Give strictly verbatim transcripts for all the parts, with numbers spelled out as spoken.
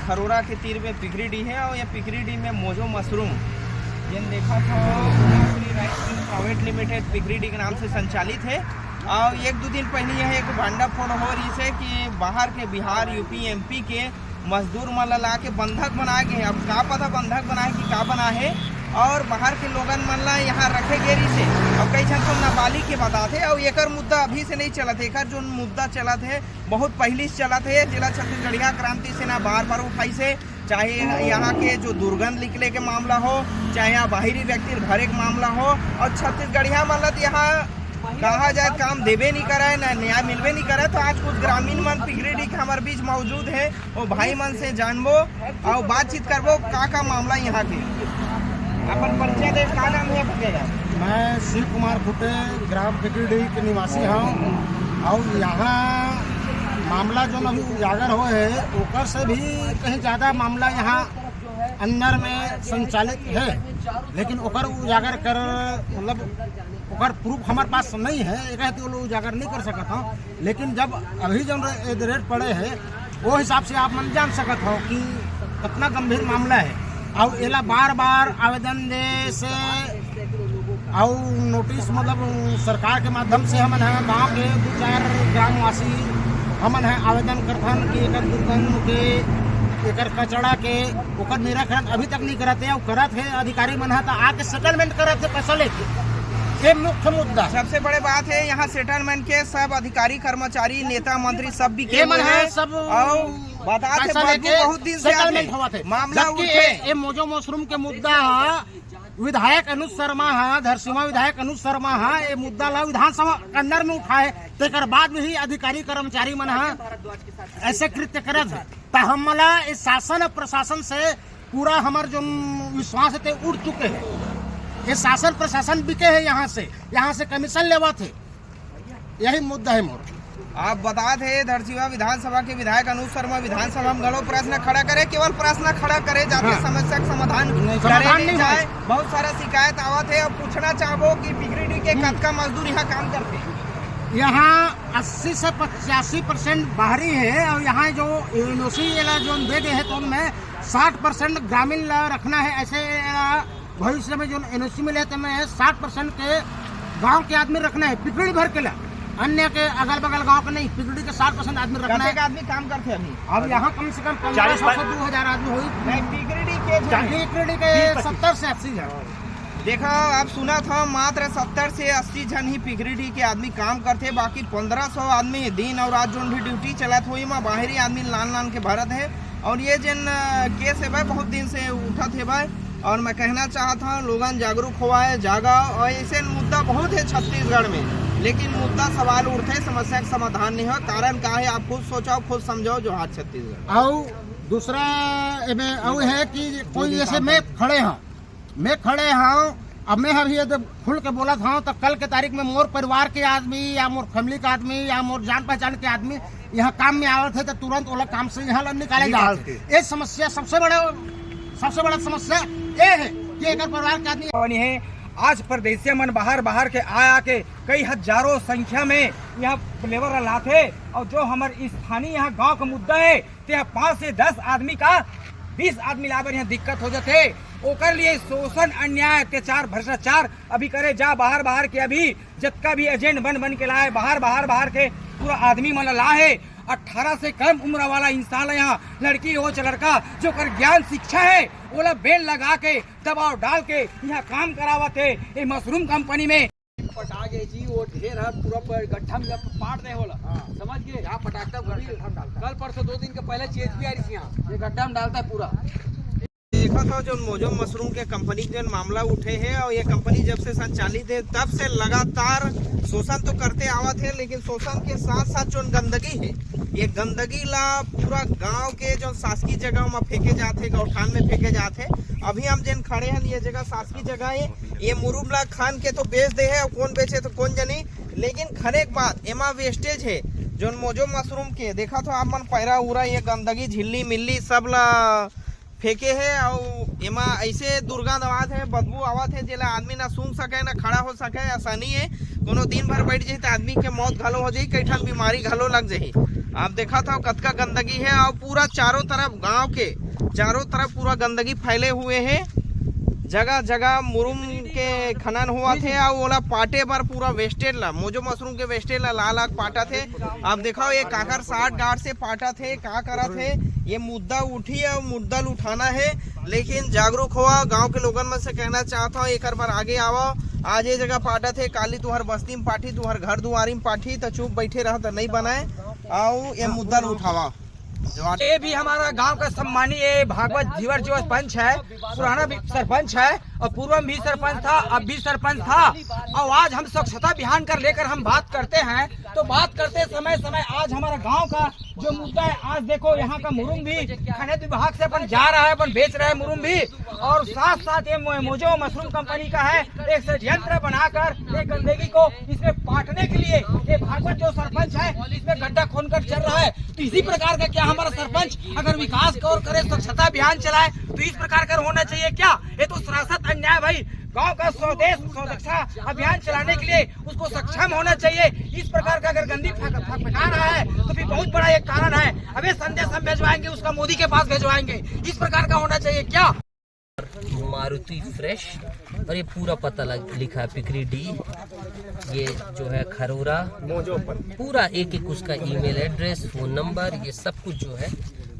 खरोरा के तीर में पिकरीडीह हे और ये पिकरीडीह में मोजो मशरूम, जेन देखत हो, Umashree rice mill private limited Pikridih के नाम से संचालित हे। और एक दो दिन पहले यह एक भांडाफोड़ हो रहिस हे कि बाहर के, बिहार, यूपी, एमपी के मजदूर मन ला ला के बंधक बनाए गे हे। अब का पता बंधक बनाए कि का बनाए हे, और बाहर के लोगन मन ला यहाँ रखे गे रहिस हे। अब कई झन तो नाबालिग के बताथे, और एकर मुद्दा अभी से नहीं चलत हे, एकर जोन मुद्दा चलत हे बहुत पहिली से चलत हे, जेला छत्तीसगढ़िया क्रांति सेना बार बार उठाइस हे, चाहे यहाँ के जो दुर्गंध निकले के मामला हो, चाहे यहाँ बाहरी व्यक्ति धरे के मामला हो, और छत्तीसगढ़िया मन ला तो यहाँ कहा जाए काम देबे नहीं करय, न न्याय मिलबे नहीं करय। तो आज कुछ ग्रामीण मन पिकरीडीह के हमारे बीच मौजूद हे, वो भाई मन से जानबो और बातचीत करबो का का मामला यहाँ के। अपन परिचय दे, का नाम हे आपके? मैं शिव कुमार खुटे, ग्राम पिकरीडीह के निवासी हूँ। और यहाँ मामला जो अभी उजागर होय हे, ओकर से भी कहीं ज़्यादा मामला यहाँ अंदर में संचालित हे, लेकिन ओकर उजागर कर, मतलब, ओकर प्रूफ हमारे पास नहीं हे, एक तो वो लोग उजागर नहीं कर सकत हूँ। लेकिन जब अभी जो रे-, रेट पड़े हे, वो हिसाब से आप मन जान सकत हो कि कितना गंभीर मामला हे। और एला बार बार आवेदन दे से और नोटिस, मतलब, सरकार के माध्यम से हमन ह गांव के दो चार ग्रामवासी हमन ह आवेदन करथन कि एकर दुर्गंध के, एकर कचरा के, ओकर निराकरण अभी तक नहीं करत हे। और करत हे अधिकारी मन ह त आके सेटलमेंट करत हे पैसा लेके। ये मुख्य मुद्दा। सबसे बड़े बात हे यहाँ सेटलमेंट के, सब अधिकारी, कर्मचारी, नेता, मंत्री सब बिके ये मन हुए ह हैं। सब और बता थे, पैसा बदबू लेके बहुत दिन से आते। सेटलमेंट होवत हे। मामला जबकि उठे। ये, ये मोजो मशरूम के मुद्दा ह विधायक अनुज शर्मा ह, धरसीवा विधायक अनुज शर्मा ह ये मुद्दा ला विधानसभा के अंदर में उठाए, तेकर बाद में ही अधिकारी कर्मचारी मन ह ऐसे कृत्य करत हे। त हमला इस शासन और प्रशासन से पूरा हमर जो विश्वास हे ते उठ चुके हे। ये शासन प्रशासन बिके हे, यहाँ से, यहाँ से कमीशन लेवत हे। यही मुद्दा हे मोर। आप बता थे धरसीवा विधानसभा के विधायक अनुज शर्मा विधानसभा में घलो प्रश्न खड़ा करे, केवल प्रश्न खड़ा करे जाथे, हाँ। समस्या के समाधान नहीं, करे समाधान नहीं नहीं होय। जाए। बहुत सारा शिकायत आवत हे। अब पूछना चाहबो कि पिकरीडीह के हम्म। कतका मजदूर यहाँ काम करथे? यहाँ अस्सी से पचासी परसेंट बाहरी हे और यहाँ जो एनओसी एला जोन दे दे हे तो उनमें साठ परसेंट ग्रामीण ला रखना हे। ऐसे एला भविष्य में जोन एनओसी मिले तो मैं साठ परसेंट के गांव के आदमी रखना हे, पिकरीडीह भर के ला, अन्य के अगल बगल गांव के नहीं, पिकरीडीह के साठ परसेंट आदमी रखना कतेक हे। आदमी काम करथे अभी? अब यहाँ कम से कम चालीस पन्द्रह सौ से दो हज़ार आदमी होई। नहीं, पिकरीडीह के झन। पिकरीडीह के बीस पच्चीस। सत्तर से अस्सी हज़ार। देखा, आप सुनत हो, मात्र सत्तर से अस्सी झन ही पिकरीडीह के आदमी काम करथे, बाकी पन्द्रह सौ आदमी दिन और रात जोन भी ड्यूटी चलत होही, एमा बाहरी आदमी लान लान के भरत हे। और ये जेन, अ, केस हे भाई, बहुत दिन से उठत हे भाई, और मैं कहना चाहत हूँ, लोगन जागरूक होवय, जागा, और ऐसे मुद्दा बहुत हे छत्तीसगढ़ में, लेकिन मुद्दा सवाल उठथे, समस्या के समाधान नहीं हो। कारण का हे, आप खुद सोचो, खुद समझो। जोहार छत्तीसगढ़। अउ दूसरा एमे अउ हे कि कोई ऐसे में खड़े हों, मैं खड़े हूँ, अब मैं अभी ये जब खुल के बोलत हूँ, तो कल के तारीख में मोर परिवार के आदमी या मोर फैमिली के आदमी या मोर जान पहचान के आदमी यहाँ काम में आवत हे, तो तुरंत ओला काम से यहाँ ला निकाले निकाल जात हे। के। ये समस्या सबसे बड़ा, सबसे बड़ा समस्या ये हे कि एकर परिवार के आदमी बनी हे। आज परदेसिया मन बाहर, बाहर के आ, आ के कई हजारों संख्या में यहाँ लेबर ला लाथे, और जो हमर स्थानीय यहाँ गांव का मुद्दा हे, ते ह पाँच से दस आदमी का बीस आदमी लाबर यहाँ दिक्कत हो जाथे। ओकर लिए शोषण, अन्याय, अत्याचार, भ्रष्टाचार अभी करे जा। बाहर, बाहर के अभी जतका भी एजेंट बन, बन के लाए, बाहर, बाहर, बाहर के पूरा आदमी मन ला हे। अठारह से कम उम्र वाला इंसान ला यहाँ, लड़की हो चाहे लड़का, जो कर ज्ञान शिक्षा हे, ओला बेल लगा के, दबाव डाल के यहाँ काम करावत हे ये मशरूम कंपनी में। पटा गे जी, वो ढेर ह पूरा प-, गड्ढा में पाट दे होला। हाँ। समझ गे? यहाँ पटाखा अभी गड्ढा में डालता है। कल परसों दो दिन के पहले चेत भी आ रही थी यहाँ, ये गड्ढा में डालता है पूरा। देखत हो, जो मोजो मशरूम के कंपनी के जो मामला उठे हे, और ये कंपनी जब से संचालित हे, तब से लगातार शोषण तो करते आवत हे, लेकिन शोषण के साथ साथ जो गंदगी हे, ये गंदगी ला पूरा गांव के जो शासकीय जगह में फेंके जाथे, गौठान में फेंके जाथे। अभी हम जेन खड़े हन, ये जगह शासकीय जगह हे, ये मुरुम ला खान के तो बेच दे हे, अब कौन बेचे तो कौन जनी, लेकिन खने के बाद एमा वेस्टेज हे, जोन मोजो मशरूम के देखत हो आप मन, पैरा उरा, ये गंदगी, झिल्ली मिल्ली सब ला फेंके हे, अउ एमा ऐसे दुर्गंध आवत हे, बदबू आवत हे, जेला आदमी ना सूंघ सके, ना खड़ा हो सके। आसानी हे, कोनो दिन भर बैठ जाही त आदमी के मौत घलो हो जाही, कई ठन बीमारी घलो लग जाही। आप देखत हव कतका गंदगी हे, अउ पूरा चारों तरफ गांव के चारों तरफ पूरा गंदगी फैले हुए हे। जगह जगह मुरुम के खनन होवत हे, अउ ओला पाटे बर पूरा वेस्टेज ला, मोजो मशरूम के वेस्टेज ला ला ला के पाटत हे। आप देखव, ये काकर साठ गांठ से पाटत हे, का करत हे। ये मुद्दा उठी अउ मुद्दा ल उठाना हे, लेकिन जागरूक होवा। गांव के लोगन मन से कहना चाहत हव, एकर बर आगे आवा। आज ये जगह पाटत हे, काली तुहर बस्ती में पाठी, तुहर घर दुआरी में पाठी, त चुप बैठे रह, त नहीं बनाए। अउ ये मुद्दा ल उठावा। ये भी हमारा गांव का सम्मानीय भागवत धीवर जो पंच है, पुराना भी सरपंच है और पूर्व में भी सरपंच था, अब भी सरपंच था। और आज हम स्वच्छता अभियान कर लेकर हम बात करते हैं, तो बात करते समय समय आज हमारा गांव का जो मुद्दा है, आज देखो, यहाँ का मुरुम भी खनिज विभाग से अपन जा रहा है, अपन बेच रहा है मुरुम भी। और साथ साथ ये मो-, मोजो मशरूम कंपनी का है, एक षड्यंत्र बनाकर ये गंदगी को इसमें पाटने के लिए ये भागवत जो सरपंच है, इसमें गड्ढा खोनकर चल रहा है। तो इसी प्रकार का क्या हमारा सरपंच अगर विकास का और करे, स्वच्छता अभियान चलाए, तो इस प्रकार का होना चाहिए क्या? ये तो सरासर अन्याय भाई। गांव का स्वदेश स्वरक्षा अभियान चलाने के लिए उसको सक्षम होना चाहिए। इस प्रकार का अगर गंदी फक-, फक-, फटका रहा है, तो भी बहुत बड़ा एक कारण है। अबे संदेश हम भिजवाएंगे, उसका मोदी के पास भिजवाएंगे। इस प्रकार का होना चाहिए क्या? मारुति फ्रेश, और ये पूरा पता लग, लिखा है पिकरी डी, ये जो है खरोरा, पूरा एक एक उसका ईमेल एड्रेस, फोन नंबर, ये सब कुछ जो है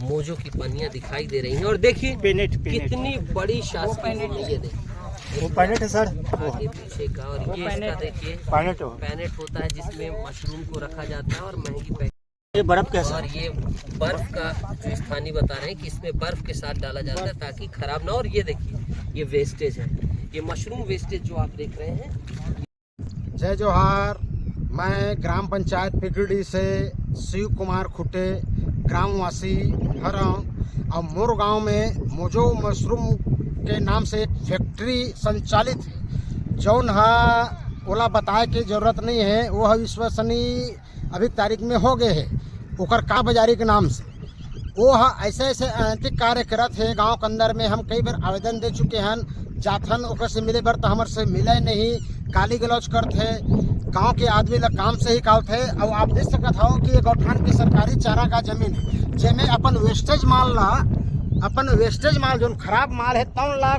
मोजो की पन्नियां दिखाई दे रही हैं। और देखिए पेनेट, पेनेट। कितनी बड़ी शासकीय, ये देखिए वो पेनेट है सर, वो आगे पीछे का, और ये इसका पेनेट। देखिए पेनेट हो। पेनेट होता है जिसमें मशरूम को रखा जाता है और महंगी पैक। ये बर्फ कैसा? और ये बर्फ का जो स्थानीय बता रहे हैं कि इसमें बर्फ के साथ डाला जाता है ताकि खराब ना हो। और ये देखिए, ये वेस्टेज है, ये मशरूम वेस्टेज जो आप देख रहे हैं। जय जोहार। मैं ग्राम पंचायत पिगड़ी से शिव कुमार खुट्टे, ग्रामवासी हरं। और मोर गांव में मोजो मशरूम के नाम से एक फैक्ट्री संचालित हे, जौन हा ओला बताए के जरूरत नहीं है, वो हा विश्वसनीय अभी तारीख में हो गए है ओकर कालाबाजारी के नाम से। वो हा ऐसे ऐसे अनैतिक कार्य करत है गांव के अंदर में। हम कई बार आवेदन दे चुके हन, जाथन ओकर से मिले बर, तो हमर से मिले नहीं, गाली गलौज करत है, गांव के आदमी ला काम से ही निकालत है। और आप देख सकत हो कि ये गौठान के सरकारी चारा का जमीन है, जेमे अपन वेस्टेज माल ला, अपन वेस्टेज माल, जोन खराब माल है, तौन ला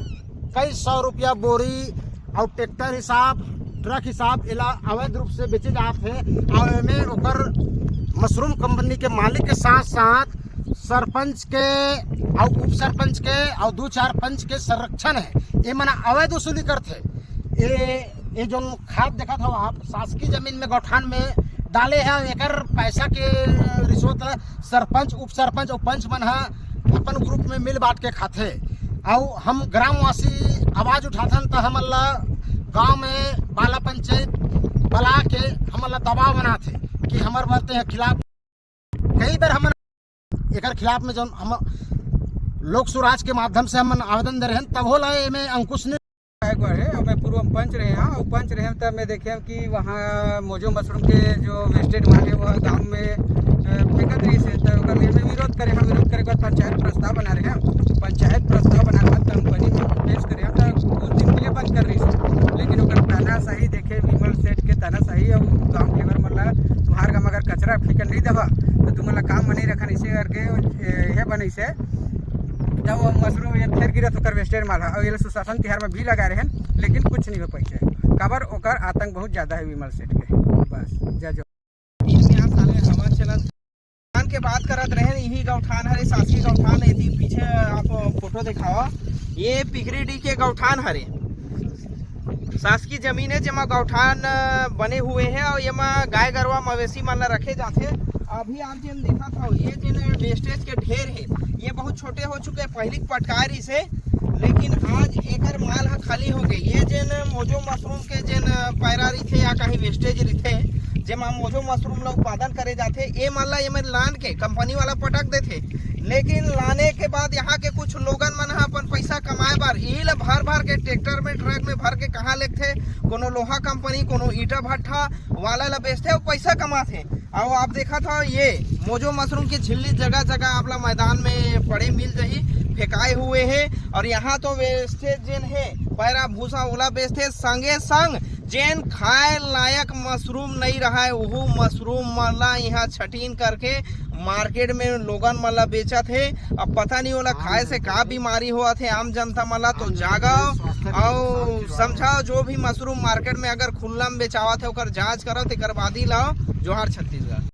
कई सौ रुपया बोरी और ट्रैक्टर हिसाब, ट्रक हिसाब एला अवैध रूप से बेचे जात है। और एमे ओकर मशरूम कंपनी के मालिक के साथ साथ सरपंच के और उप सरपंच के और दो चार पंच के संरक्षण है। ये मना अवैध वसूली करत है। ये, ये जो खाद देखत हो आप, शासकीय जमीन में गौठान में डाले हैं, एकर पैसा के रिश्वत सरपंच, उप सरपंच और पंच मन ह अपन ग्रुप में मिल बांट के खाथे। अउ हम ग्रामवासी आवाज उठाथन त हमन ला गांव में बाला पंचायत बला के हमन ला दबाव बनाथे कि हमर बलते हैं खिलाफ। कई बार हमन एकर खिलाफ में जौन हम लोक सुराज के माध्यम से हमन आवेदन दे रहे हैं, तब होला एमे अंकुश ने एक बार है, मैं पूर्व में पंच रहे हैं, और पंच रहे हैं तब मैं देखे कि वहाँ मोजो मशरूम के जो वेस्टेज माल है, वह गांव में, अ, फेंकत रही से, तो ओकर लिए मैं विरोध करे हैं। विरोध करे के बाद पंचायत प्रस्ताव बना रहे हैं। पंचायत प्रस्ताव बना के बाद कंपनी में पेश करे हैं, तो कुछ दिन के लिए बंद कर रही से, लेकिन ओकर पहला सही देखे विमल सेठ के तानाशाही, और गांव के लेबर मन ला, तुम्हार गांव अगर कचरा फेंकन नहीं देवा, तो तुम ला काम में नहीं रखन, इसे करके, ए, ये बने से। जब वो मशरूम ये फेर गिरत ओकर वेस्टेज माल ह, और ये सुशासन तिहार में भी लगा रहे हैं, लेकिन कुछ नहीं हो पाई है। काबर ओकर आतंक बहुत ज्यादा है विमल सेठ के। बस, जय जोहार। इनमें आप साले हवा चलत गौठान के बात करत रहे, यही गौठान हरे, शासकीय गौठान है, यदि पीछे आप फोटो दिखावा, ये पिगरीडीह के गौठान हरे। शासकीय जमीन है, जेमा गौठान, अ, बने हुए हैं और येमा गाय गरवा मवेशी मन ला रखे जाथे। अभी आप जेन देखत हव, ये जेन वेस्टेज के ढेर है, ये बहुत छोटे हो चुके हैं, पहली पटकाए रहिसे, लेकिन आज एकर माल ह खाली हो गई। ये जेन मोजो मशरूम के जेन पैरा रहिथे या कहीं वेस्टेज रहिथे, जेमा मोजो मशरूम ला उत्पादन करे जाथे, ए मन ला एमन लान के कंपनी वाला पटक देथे। लेकिन लाने के बाद यहाँ के कुछ लोगन मन ह अपन पैसा कमाए बर इही ला भर भर के ट्रैक्टर में, ट्रक में भर के कहाँ लेगथे, कोनो लोहा कंपनी, कोनो ईटा भट्ठा वाला ला बेचथे अउ पैसा कमाथे। अउ आप देखत हव, ये मोजो मशरूम के झिल्ली जगह जगह आप ला मैदान में पड़े मिल जाही, फेंकाए हुए हे। और यहाँ तो वेस्टेज जेन हे, पैरा भूसा ओला बेचथे, संगे संग जेन खाए लायक मशरूम नइ रहय, उहू मशरूम मन ला इहाँ छटीन करके मार्केट में लोगन मन ला बेचत हे। अब पता नहीं ओला खाए से का बीमारी होवत हे आम जनता मन ला, तो जागव अउ समझाव, जो भी मशरूम मार्केट में अगर खुल्ला में बेचावत हे, ओकर जांच करव, तेकर बाद ही लाव। जोहार छत्तीसगढ़।